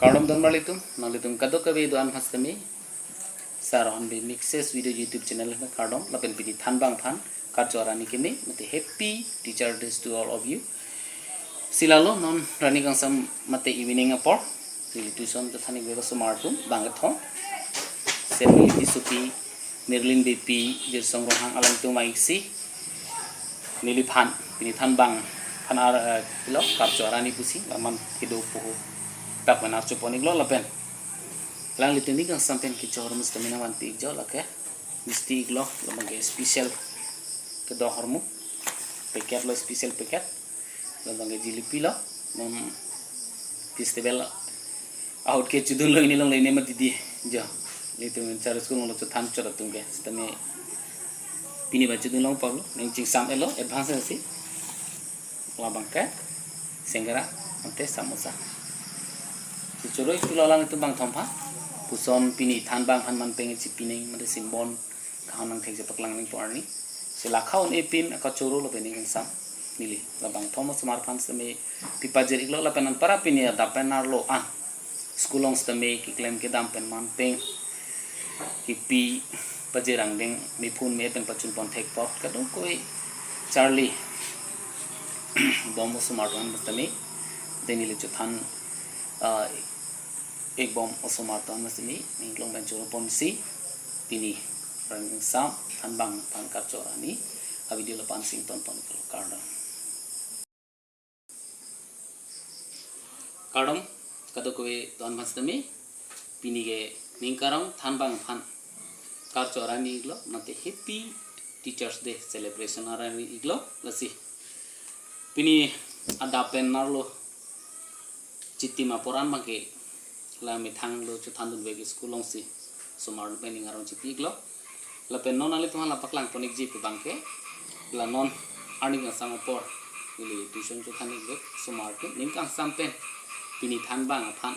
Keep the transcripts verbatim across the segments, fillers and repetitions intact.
Kardom don marlitum, nanglitum kadokave do-an aphan sitame Sir Hornbill Mixes Video YouTube channel aphan kardom, lapen pini thanbang aphan karcho arni kimi, mate Happy Teacher Days to all of you. Si lalo non arni kangsam mate evening apor, neli tuition ta thani bego osomar atum bang kethom. Sen neli pisopi Merlin Beypi, Jirsong Ronghang alangtum aiksi neliphan pini thanbang aphan ar, eh, ilo karcho arni pusi la man kedo puhu tak pen archo pon iklo lapen alanglitum ning kangsam pen kechor mus temen nangvanpi ikjo lake misti iklo, labang ke special kedo ahormu, packet lo, special packet, labang ke jilipi lo, mom festival ahut ke chodunlo, ini longle ini mati di jo. Nelitum Chari school lo chothan chot atum ke sitame pini ba chodun long pablo, nangchingsam-etlo advance si. Labang ke sengkara ante samosa. Si choro iklo alanglitum bangkethom aphan. Puson pini thanbang aphan man peng chipining mate simbon kaham nangthek si paklang nangpo arni. Si lakha un-e pin akachoro lapen ning kangsam neli labangkethom osomar aphan sitame pipajir iklo lapen anpara pini adap pen arlo an school along sitame keklem kedam pen man peng kipi pajirang deng mephun me pen pachun pon thek pok kadokave charli bom osomar atum sitame deng neli chothan, ah, ik bom osomar atum sitame ning klong pen choro ponsi pini arni kangsam thanbang aphan karcho arni avideo lapu-an si ington pon iklo, kardom. Kardom kadokave do-an aphan sitame, pini ke ning karong thanbang aphan karcho arni iklo, mate Happy Teachers Day celebration arni iklo, lasi pini adap pen arlo chitim apor an abang ke la methang lo chothan dunvek school along si osomar pen ning arong chipi iklo. Lapen non nanglitum aphan la paklang pon ikji pu abang ke, la non arni kangsam apor neli tuition chothan ikvek osomar atum ning kangsam pen pini thanbang aphan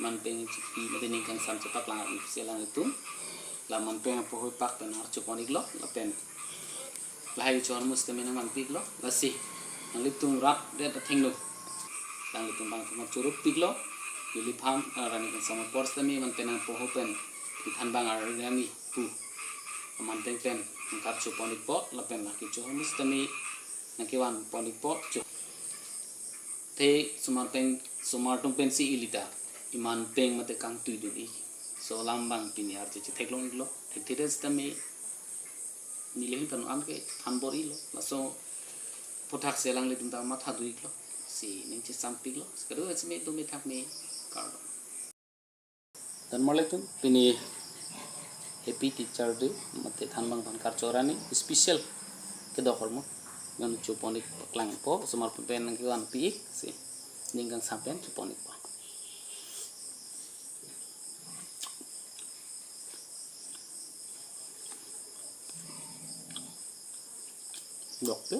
man peng chipi mate ning kangsam chepaklang iklo pusi alanglitum la man peng apohoi pak pen archo pon iklo lapen lahai chor mus temen nangvanpi iklo, lasi nanglitum rat det athengno nanglitum bangkethom choro piklo. Neliphan, ah, arni kangsam apor sitame man pen apoho pen pini thanbang arni pu man peng pen nangkarcho pon ikpo lapen lake choro mus tame nangkevan pon ikpo cho. Te osomar pen, osomar atum pensi ili ta iman peng mate kangtui dun ik. So alam abang pini arje chetheklong iklo. Thekthe det sitame neli ahin pen an ke than bor-ilo. Laso aphuthak si alanglitum ta matha do iklo. Si ning chesam piklo. Si kado sitame do methak me, kardom. Don marlitum, pini Happy Teacher Day mate thanbang aphan karcho arni special kedo ahormu nangcho pon ik paklangpo, osomar pen nangkevanpi ik si ning kangsam pen cho pon ikpo. Dokte.